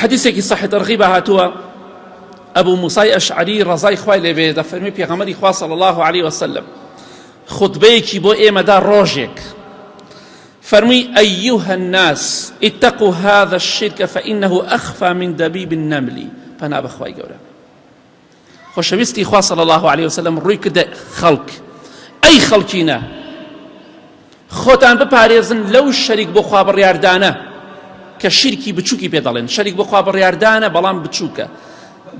حەدیسێکی صحیح ترغیبە هاتووە ئەبو موسای ئەشعەری ڕەزای خوای لێ بێ دەفەرموێ پێغەمبەری خوا صلی الله علیه وسلم خوتبەیەکی بۆ ئێمەدا ڕۆژێک فەرمووی أيها الناس اتقوا هذا الشرك فإنه أخفى من دبيب النمل پەنا بەخوای گەورە خۆشەویستی خوا صلی الله علیه وسلم ڕووی کردە خەڵک ئەی خەڵکینە خۆتان بپارێزن لەو شەریک بۆ خوا بڕیاردانە کە شیرکی بچووکی پێ دەڵێن شەریک بۆ خوا بڕیاردانە بەڵام بچووکە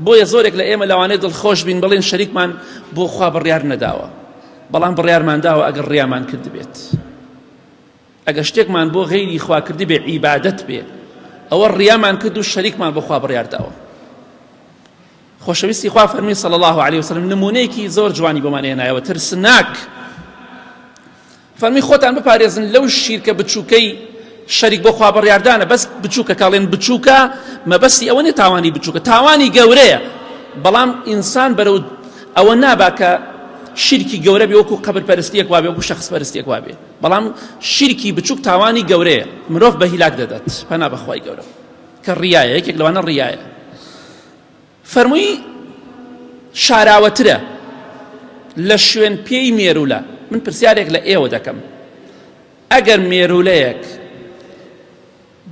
بۆیە زۆرێک لە ئێمە لەوانەیە دڵخۆش بین بڵێن شەریکمان بۆ خوا بڕیار نەداوە بەڵام بڕیارمان داوە ئەگەر ڕیامان کردبێت ئەگەر شتێکمان بۆ غەیری خوا کردبێ عیبادەت بێ ئەوە ڕیامان کرد و شەریکمان بۆ خوا بڕیار داوە خۆشەویستی خوا فەرمی صلی الله علیه وسلم نمونەیەکی زۆر جوانی بۆمان هێنایەوە ترسناک فەرمی خۆتان بپارێزن لەو شیرکە بچووکەی شەریک بۆ خوا بڕیاردانە بەس بچووکە کاڵێن بچووکە مەبەستی ئەوە نیە تاوانی بچووکە تاوانی گەورەیە بەڵام ئینسان بەرەو ئەوە نابا کە شیرکی گەورە بێ وەکو قەبر پەرستیەک وابێ وەکو شەخص پەرستیەک وابێ بەڵام شیرکی بچووک تاوانی گەورەیە مرۆڤ بە هیلاک دەدات پەنا بەخوای گەورە کە ڕیایە یەکێک لەوانە ڕیایە فەرمووی شاراوەترە لە شوێن پێی مێرولە من پرسیارێک لە ئێوە دەکەم ئەگەر مێرولەیەک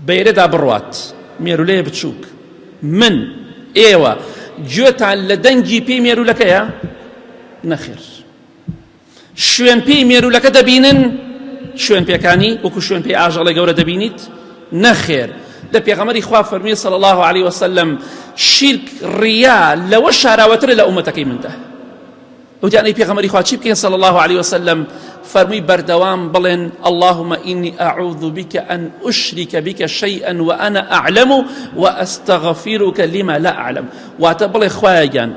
بەیرەدا بڕوات مێرولەیە بچووک من ئێوە گوێتان لە دەنگی پێی مێرولەکەیە نەخێر شوێن پێی مێروولەکە دەبینن؟ شوێن پێکانی وەکو شوێن پێی ئاژەڵی گەورە دەبینیت؟ نەخێر لە پێغەمبەری خوا فەرمی صلی الله علیه وسلم شیرک ڕیا لەوە شاراوەترە لە ئومەتەکەی مندا وتیان ئەی پێغەمبەری خوا چی بکەین صلی الله علیه وسلم فەرمووی بەردەوام بڵێن اللهم إني أعوذ بك أن أشرك بك شيئا وأنا أعلم وأستغفرك لما لا أعلم واتە بڵێ خوایە گیان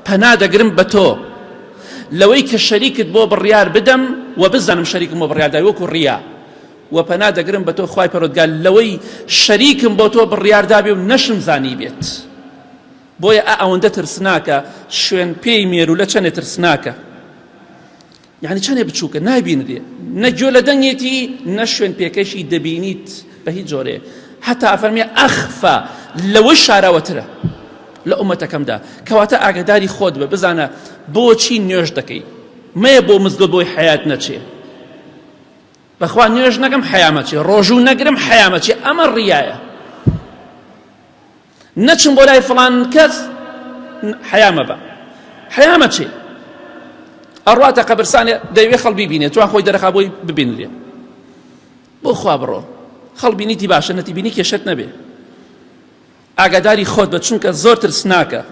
پەنا دەگرم بە تۆ لەوەی کە شەریکت بۆ بڕیار بدەم و بزانم شەریکم بۆ بڕیار داوی وەکو ڕیا و پەنا دەگرم بە تۆ خوای پەروەردگار لەوەی شەریکم بۆ تۆ بڕیار دابێ و نەشم زانی بێت بۆیە ئا ئەوەندە ترسناکە شوێن پێی مێرولە چەنێ ترسناکە یعنی چەنێ بچووکە نابینرێ نە گوێ لە دەنگێتی نە شوێن پێکەشی دەبینیت بە هیچ جۆرێ هەتا ئەفەرمێ ئەخفا لەوە شاراوەترە لە ئومەتەکەمدا کەواتە ئاگداری خۆت بە بزانە بۆچی نوێژ دەکەی مەیە بۆ مزگەوت بۆی حیات نەچێ بەخوا نوێژ نەکەم حیامەچێ ڕۆژوو نەگرم حیامەچێ ئەمە ڕیایە نەچم بۆ لای فڵان کەس حەیامە بە حەیامە چێ ئەڕواتە قەبرسانێ دەیوێ خەڵ بیبینێ جوان خۆی دەرەخا بۆی ببینرێ بۆ خوا بڕۆ خەڵ بینیتی باشە نەتی بینی کێشت نەبێ ئاگاداری خۆت بە چونکە زۆر ترسناکە.